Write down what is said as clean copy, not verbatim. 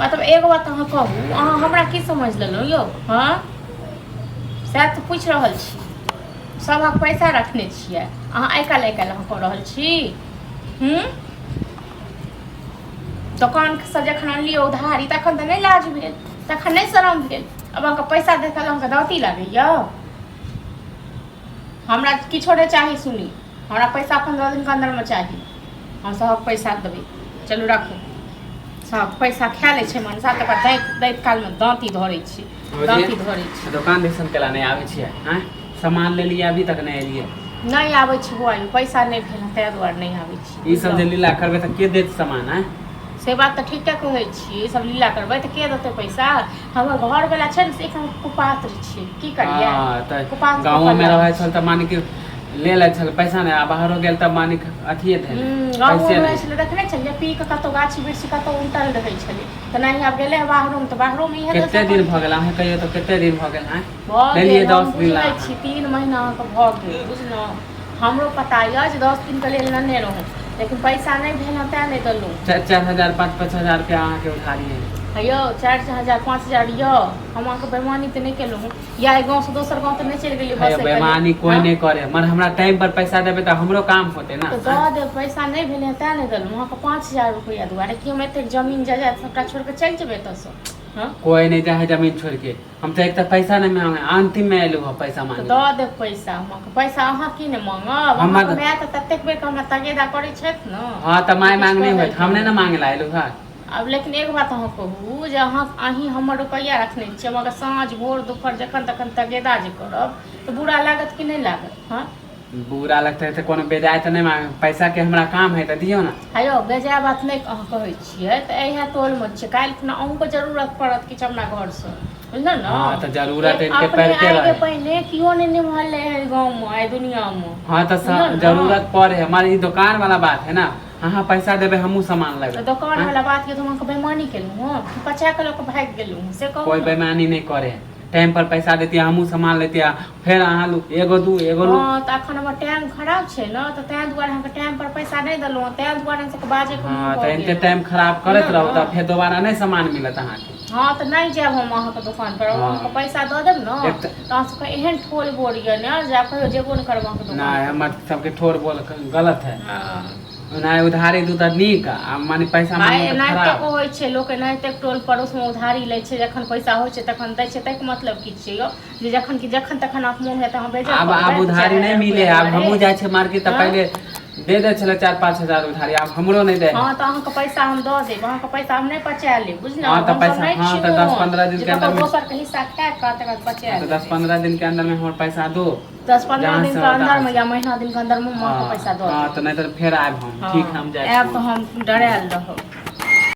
मतलब एगो बात अहाँ कहू, अहाँ हमरा की समझ लेलहुँ यौ? हँ, सएह तऽ पूछि रहल छी। सभक पैसा रखने छियै अहाँ, आइ काल्हि आइ काल्हि अहाँ कऽ रहल छी। हूँ, दोकानसँ जखन अनलियै उधारी तखन तऽ नहि लाज भेल, तखन नहि शरम भेल। आब अहाँके पैसा देखल अहाँके दाँती लागैया? हमरा किछो नहि चाही, सुनी, हमरा पैसा 15 दिनके अन्दरमे चाही। हम सभक पैसा देबै। चलू, राखू। सब पैसा खा लै छै मनसा, तकर दैत दैत कालमे दाँती धरै छी, दाँती धरै छी। दोकान दिसन केला नहि आबै छियै? आँय, सामान लेलियै, अभी तक नहि एलियै। नहि आबै छी बौआ, पैसा नहि भेल हँ, ताहि दुआरे नहि आबै छी। ई सब जे लीला करबै तऽ के देत सामान? आँय? से बात तऽ ठीके कहै छी। ई सब लीला करबै तऽ के देतै पैसा? हमर घरवला छै ने, से एखन कुपात्र छै, की करियै? हँ तऽ कुपात्र गाँवो मे पकड़ल रहै छै। छल तऽ माने कि ले लै छल पैसा नहि, आ बाहरो गेल तऽ माने कि अथिये भेल गाँवो पैसे मे रहै नहि। छलै, देखने छलियै, पी कऽ कतहु गाछी वृक्षी कतहु उलटल रहै छलै। तऽ नहि आब गेलै बाहरोमे तऽ बाहरोमे इएह कते दशा दिन करै। भऽ गेल? अहाँ कहियौ तऽ कते दिन भऽ गेल? आँय? भऽ लेलियै गेल, हम 10 दिन ला। बुझै छी, 3 महीना अहाँके भऽ गेल, बुझलहुँ? हमरो पता यऽ जे 10 दिनके लेल लेने रहौं, लेकिन पैसा नहि भेल हँ, तेँ नहि देलहुँ। 4-4 हजार, 5-5 हजार रुपया अहाँके उधारी है। हे यौ, 4000, 5000 यऽ, हम अहाँके बेमानी तऽ नहि केलहुँ हँ, या एहि गाँवसँ दोसर गाँव तऽ नहि चलि गेलियै हे यौ, बसैके लेल। बेमानी कोइ हँ? नहि करे, मगर हमरा टाइम पर पैसा देबै तऽ हमरो काम होतै ने। तऽ दऽ देब, पैसा नहि भेलै हँ तेँ नहि देलहुँ अहाँके। 5000 रुपैआ दुआरे कि हम एतेक जमीन जायदाद सभटा छोड़ि कऽ चलि जेबै एतऽसँ? हँ? कोइ नहि जाइ है जमीन छोड़ के। हम तऽ एक तऽ पैसा नहि मांगे, अंतिम में एलू हँ पैसा तऽ मांगे। दऽ देब पैसा हम अहाँके। पैसा अहाँ की नहि मांगब? हमर अहाँके माय तऽ ततेक बेर हमरा तगेदा करै छथि ने। हाँ तऽ माय किछु मांगनी कहै होत, हम नहि ने मांगे ला एलू हँ। आब लेकिन एक बात अहाँ कहू जे अहाँ अहीं हमर रुपैआ रखने छियै, हम अगर साँझ भोर दुपहर जखन तखन तगेदा जे करब तऽ बुरा लागत कि नहि लागत? हँ? बुरा लगतै तऽ कोनो बेजाय तऽ नहि मांगे, पैसा के हमरा काम है तऽ दियौ ने। हे यौ, बेजाय बात नहि अहाँ कहै छियै तऽ इएह टोलमे छियै, काल्हि खुना अहूँके जरूरत पड़त किछु हमरा घरसँ, बुझलहुँ ने? हाँ तऽ जरूरत इनके अपने पड़ते आइके रहे। पहिने केओ नहि निमहल है गाँवमे, एहि दुनिआँमे। हाँ तऽ बुझलहुँ ने? जरूरत पड़े है, हमारे ई दुकान वाला बात है ना, अहाँ पैसा देबै, हमहूँ सामान तऽ लेबै। दोकान हाँ? वाला बात के तऽ हम अहाँके बेमानी केलहुँ हँ कि पचा कऽ लऽ कऽ भागि गेलहुँ हँ, से कहू कोइ ने। बेईमानी नहि करे है। टाइम पर पैसा देतियै, हमहूँ सामान लेतियै। फेर अहाँ लू एगो दू एगो लू। हँ तऽ अखन हमर टाइम खराब छै ने, तऽ ताहि दुआरे अहाँके टाइम पर पैसा नहि देलहुँ हँ, ताहि दुआरे अहाँ सबके बाजैके मुँह हाँ भऽ तऽ एनते गेल। टाइम खराब करैत बुझलहुँ रहू ने? तऽ फेर दोबारा नहि सामान मिलत अहाँके। हँ तऽ नहि जायब हम अहाँके दोकान पर। हाँ। अहाँके पैसा दऽ देब ने एक तऽ तऽ अहाँ सबके एहन ठोल बोर यऽ ने जे आब कहियो जेबो नहि करब अहाँके दोकान नहि पर। हमर सबके ठोर बोल गलत है। हँ। नहि उधारी दू तऽ नीक, आ माने पैसा आइ मांगू तऽ एनाहिते खराब। होइ छै, लोक एनाहिते टोल पड़ोसमे उधारी लै छै, जखन पैसा होइ छै तखन दै छै। ताहिके मतलब की छियै यौ, जे जखन कि जखन तखन अहाँके मोन होयत अहाँ बेजब आब आब करबै उधारी चारि नहि हजार मिले रुपैआ है। आब दुआरे। हमहूँ जाइ छियै मार्केट तऽ हँ? पहिले दे दै छलै 4-5 हजार उधारी, आब हमरो नहि दै है। हँ तऽ अहाँके पैसा हम दऽ देब, अहाँके पैसा हम नहि पचा लेब, बुझलहुँ? हाँ तऽ हमसब पैसा नहि हाँ छी तऽ दस ओहन पंद्रह दिन जे के कतहु अंदर में दोसरके हिस्सा खा कऽ तकर बाद हाँ बचा तऽ दस लेबै। पंद्रह दिन के अंदर में हमर पैसा दो। 10-15 जहाँ दिन से के हो अंदर तहाँ मे से। या महीना दिन के अंदर मे हम अहाँके पैसा हाँ दऽ हाँ देब। तऽ नहि तऽ फेर आयब हम। हँ ठीक, हम जाइ आयब छी। तऽ हम डरायल रहब।